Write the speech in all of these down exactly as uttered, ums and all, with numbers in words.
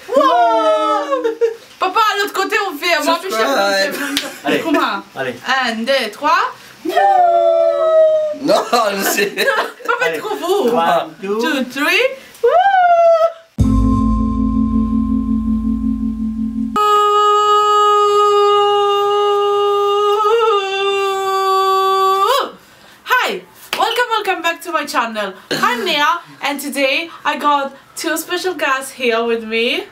Wow! Papa, lot kote ou fer, mwa, Michel, Subscribe. Allez. Kouma? Allez. Un, deux, trois. Non, c'est... Papa, allez. Trouve ou. One, two. Two, three. Woo! Hi, welcome, welcome back to my channel. I'm Nia, and today I got two special guests here with me.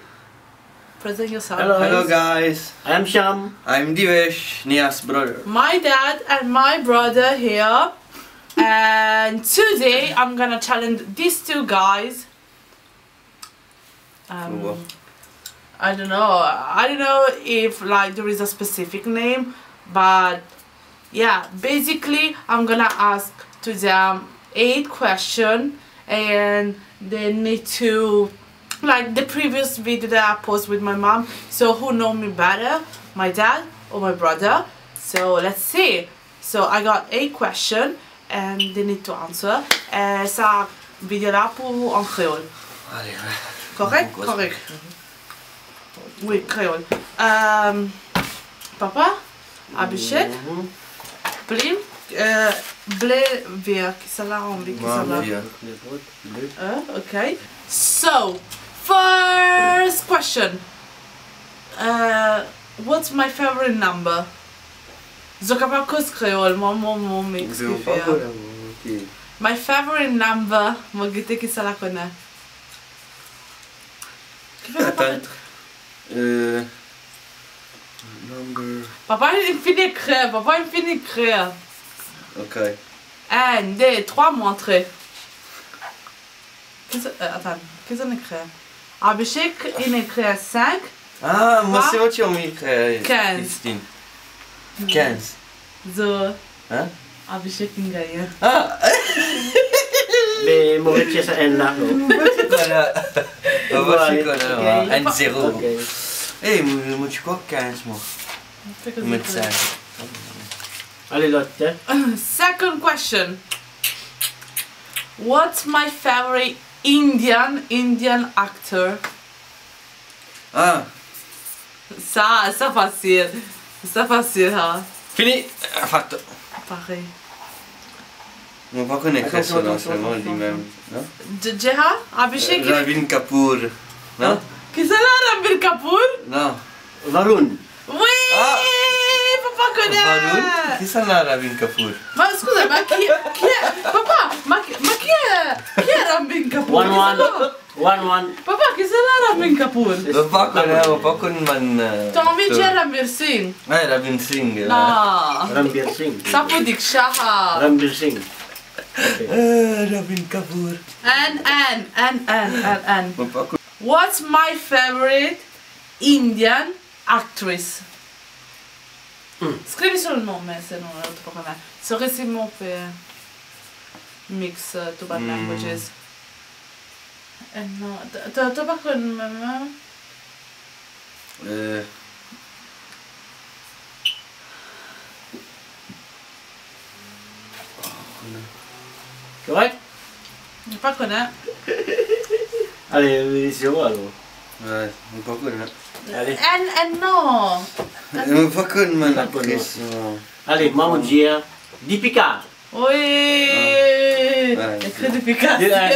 Present yourself, hello, guys. Hello, guys. I am Sham. I'm Divesh, Nia's brother. My dad and my brother here. And today I'm gonna challenge these two guys. Um, oh, wow. I don't know. I don't know if, like, there is a specific name, but yeah, basically, I'm gonna ask to them eight question, and they need to, like the previous video that I post with my mom. So who know me better, my dad or my brother? So let's see. So I got eight question and they need to answer. Eh, sa video la pou an kreol. Ale, wi. Korek? Korek. Wi, kreol. Euh, papa, Abhishek, mhm, plim, euh, ble, ver, kisannla anvi, mwa, kisannla ver. Euh, ok. So, first question. Euh, what's my favorite number? Zot kapav koz kreol, mwa, mo, mo, mix ki fer. Oke. My favorite number, mo gete kisannla kone. Ki fer papa? Atann. Euh, number. Papa, li finn ekrir, papa, li finn ekrir. Ok. Un, deux, trois, montre. Ki sa, euh, atann, ki sa inn ekrir? Abhishek inn ekrir sink. Ah, mwa, se mwa ki inn ekrir quinze. Fifteen. Quinze. Zo. Hein? Abhishek inn gagne. Ah! Me mo retir sa enn la, non? Voilà. Voilà, ok. Un zéro. Ok. Eh, mo, mo ti krwar quinze, mwa. Mo met sink. Ale, lot, hein? Second question. What's my favorite Indian, Indian actor? Ah. Sa, sa fasil. Sa fasil, ha. Fini. Fato. Parey. Mo pa kone personn, atann, atann, selman atann, limem, non? J-, J H? Abhishek? Ranbir Kapoor, non? Kisannla Ranbir Kapoor? Non. Varun. Wi! Ah! Papa kone! Varun? Kisannla Ranbir Kapoor? Ma, eskize, ma ki, ki, papa, ma ki, ma ki, ki Ranbir Kapoor? One, one. Kisannla? One, one. Papa, kisannla Ranbir Kapoor? Mo pa kone, mo pa konn bann, euh, to anvi dir Ranveer Singh? Ouais, Ranveer Singh, euh. Non. Ranveer Singh. Sa pou Diksha, ha. Ranveer Singh. Ok. Euh, Ranbir Kapoor. And, and, and, and, and, and. Mo pa konn. What's my favorite Indian actress? Hmm. Skriv so nom, me so nom la, to pa kone. Sorry si mo pe mix, euh, tou bann, hmm, languages. Eh, non, to, to, to pa konn mem, hein? Euh. Korek? Mo pa kone. Ale, se ou alor. Ouais, mo pa kone. Ale. Eh, eh, non. Mo pa konn bann aktris, non. Ale, mwa mo dir, hein. Deepika. Wi! Ah, ouais. Ekrir Deepika. Deux un.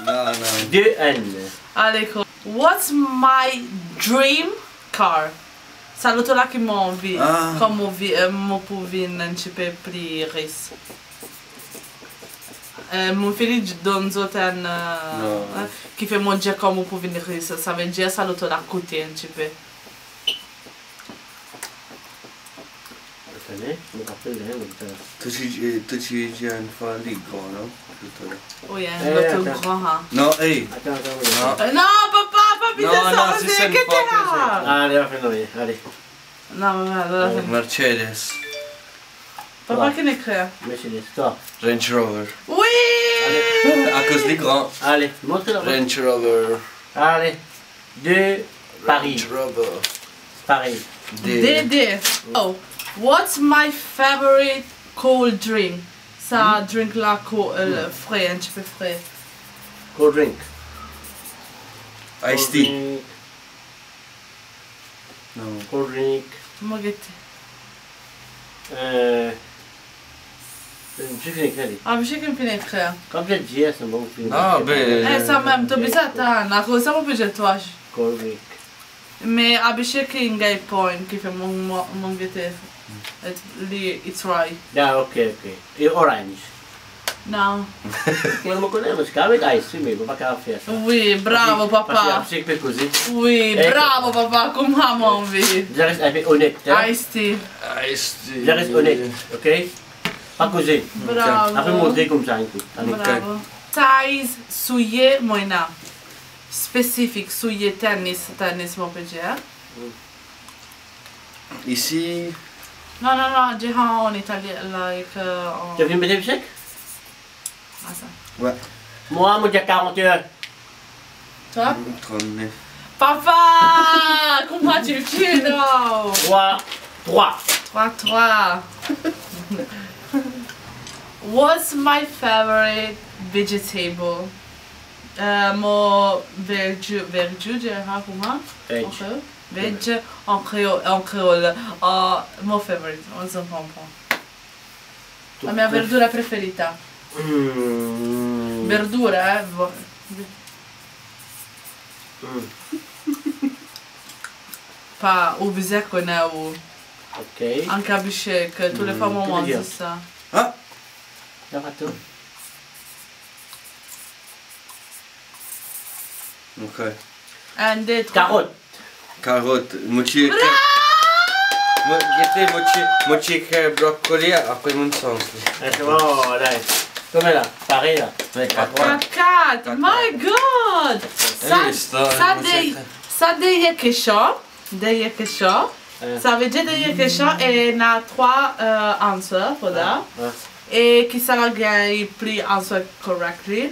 Non, non. Deux un. Ale, ko-, what's my dream car? Sa loto la ki mo anvi, ah, kan mo vi-, euh, mo pou vinn enn tipe pli ris. Euh, mo fini donn zot enn, euh, non, hein, ki fer mo dir kan mo pou vinn ris. Savedir sa loto la koute enn tipe. Atann, hein, mo rapel, hein, mo atann. To ti, eh, to ti dir enn fwa li gran, non? Loto la. Wi, hein, eh, loto atann. Gran, hein. Non, eh. Atann, atann, atann. Non. Euh, non, papa, pa bizin sa, non, non, zis enn fwa, zis enn fwa. Ale, ale, ale. Non, non, non, non. Mercedes. Papa, ki inn ekrir? Mercedes, twa. Range Rover. Wi! Ale. Akoz li gran. Ale, montre la. Range Rover. Ale. Deux, parey. Range Rover. Parey. Deux. Deux, deux. Oh, what's my favorite cold drink? Sa, hmm, drink la ko-, euh, fre, enn tipe fre. Cold drink. Iced tea. Cold drink. Cold drink. Mo gete. Euh, euh, je finis écrire, allez. Ah, je finis écrire. Comme je dis, c'est bon, fini. Non, ben, eh, sa mem, to bizin atann. Akoz sa, mo pe dir twa. Cold drink. Me Abhishek inn gagn point, ki fer mo, mo, mo gete. It, li, it's right. Ah, ok, ok. E orange. Non. Mwa, mo kone, mo ti kav avek ice, me mo pa kav fer sa. Wi, bravo, papa. Parski, parski Abhishek pe koze. Wi, bravo, papa. Kouma mo anvi. Je reste un peu honnête, hein. Ice tea. Ice tea. Je reste honnête, ok? Pa koze. Bravo. Apre montre koumsa, enn kou. Allez. Bravo. Size soulie mo ena. Spesifik, soulie tennis, tennis, mo pe dir. Mm. Isi. Non, non, non, Jehan, en Italie, like, euh, en... Tu as vu mes échecs? Ah, ça. Ouais. Moi, moi, j'ai quarante et un. Toi? Trente-neuf. Papa! Comment tu fais, non? Trois, trois. Trois, trois. What's my favorite vegetable? Euh, mo verdu, verdu, Jehan, kouma? Veg. En créole? Veg, en créole, en créole. Euh, mo favorite, on se comprend. La mia verdura preferida. Mm. Verdura, eh, vo-, mm. Pa, ou bizin kone ou. Ok. Anke Abhishek, tou le fwa mo manz sa. Ah! Dapato. Ok. Enn, de, trwa. Karot. Karot. Mo ti ekrir... Bravo! Mo, gete, mo ti, mo ti ekrir brokoli, apre mo sanz li. Eh, c'est bon, la. Konbien la? Parey la? Ouais, quatre. Quatre, quatre. My God! Sa, sa, mo ti de, ekrir sa dernie kestion. Dernie kestion. Eh. Sa ve dir dernie kestion, ena trwa, euh, answer for that. Ouais, ouais. E kisannla gagn pli answer correctly,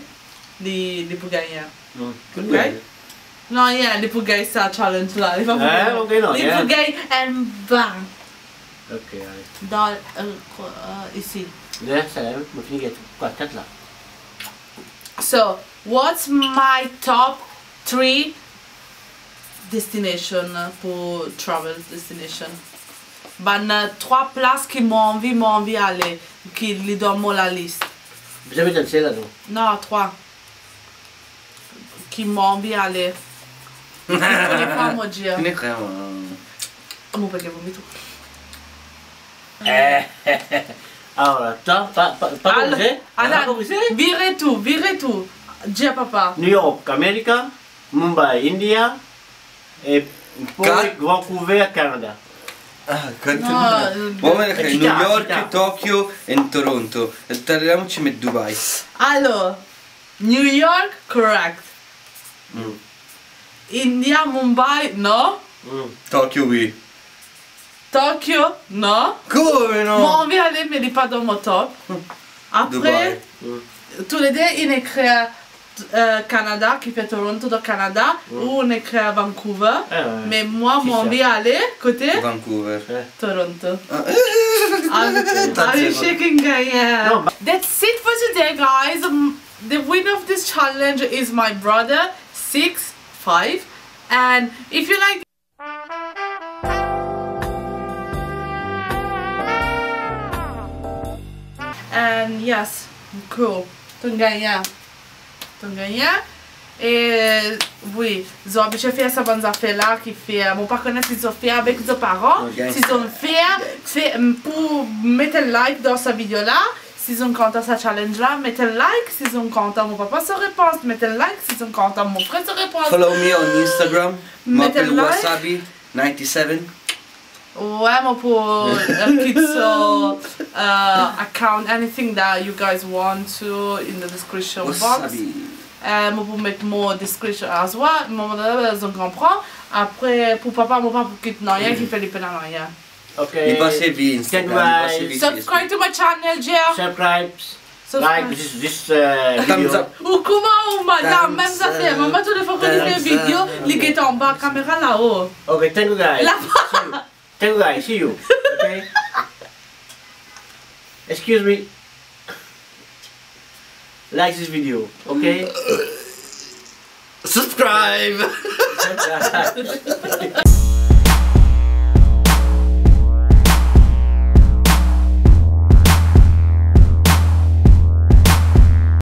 li, li pou gagne. Hmm. Ok? Non, yeah, li pou gagn sa challenge la. Li pa pou gagne. Eh, ok, non, yeah. Li pou gagne enn bann. Ok, ale. Dan, euh, kwa, euh, isi. Yeah, sa, mo fini gagn kat la. So, what's my top three destination pou travel destination? Bann, euh, trwa plas ki mo anvi, mo anvi ale, ki li dan mo lalis. Bizin met enn sel la, non? Non, trwa. Ki mo anvi ale. Premie fwa mo dir. Fini krem, euh. Mo pe gagn vomi tou. Eh, alors, attends, pas, pas, pas corrigé, hein, pas corrigé. Vire tou, vire tou. Dir papa. New York, America, Mumbai, India, et Ka- Vancouver, Canada. Ah, kat... Non, euh, mo, mo, New York, Tokyo and Toronto. Talera mo ti met Dubai. Alors, New York, correct. Hmm. India, Mumbai, non. Hmm. Tokyo, wi. Tokyo, non. Kouma non? Mo anvi ale, me li pa dan mo top. Hmm. Apre, Dubai. Hmm. Toulede inn ekrir, euh, Canada, ki fer Toronto dan Canada, hmm, ou inn ekrir Vancouver. Ah, ouais. Me mwa, mo anvi ale kote? Vancouver. Ouais. Toronto. Ah. Are you shaking, guy? Yeah. Non, ba- That's it for today, guys. Um, the winner of this challenge is my brother, six five. And if you like... And yes, cool. To'nn gagne. To'nn gagne. E wi, zot abitie fer sa bann zafer la ki fer, mo pa kone si zot fer avek zot paran, si zot fer, fer, pou met like dan sa video la, si zot kontan sa challenge la, met like, si zot kontan mo papa so repons, met like, si zot kontan mo frer so repons. Follow me on Instagram, mo apel Wasabi ninety-seven. Ouais, mo pou, euh, kit so, euh, account, anything that you guys want to in the description box. Wasabi. Euh, mo pou met mo description as well, mo, mo, zot konpran. Apre, pou papa, mo pa pou kit nanye, ki fer li pena nanye. Ok. Li pa servi Instagram, li pa servi Facebook. Subscribe to my channel, Jeff. Subscribe. Subscribe. Like this, this, uh, video. Thumbs up. Ou kouma ou, madam, mem zafer. Mama, tou le fwa ki li fer video, li get anba kamera lao. Ok, thank you, guys. La... See you. Thank you, guys. See you. Okay? Excuse me. Like this video, okay? Subscribe. Subscribe.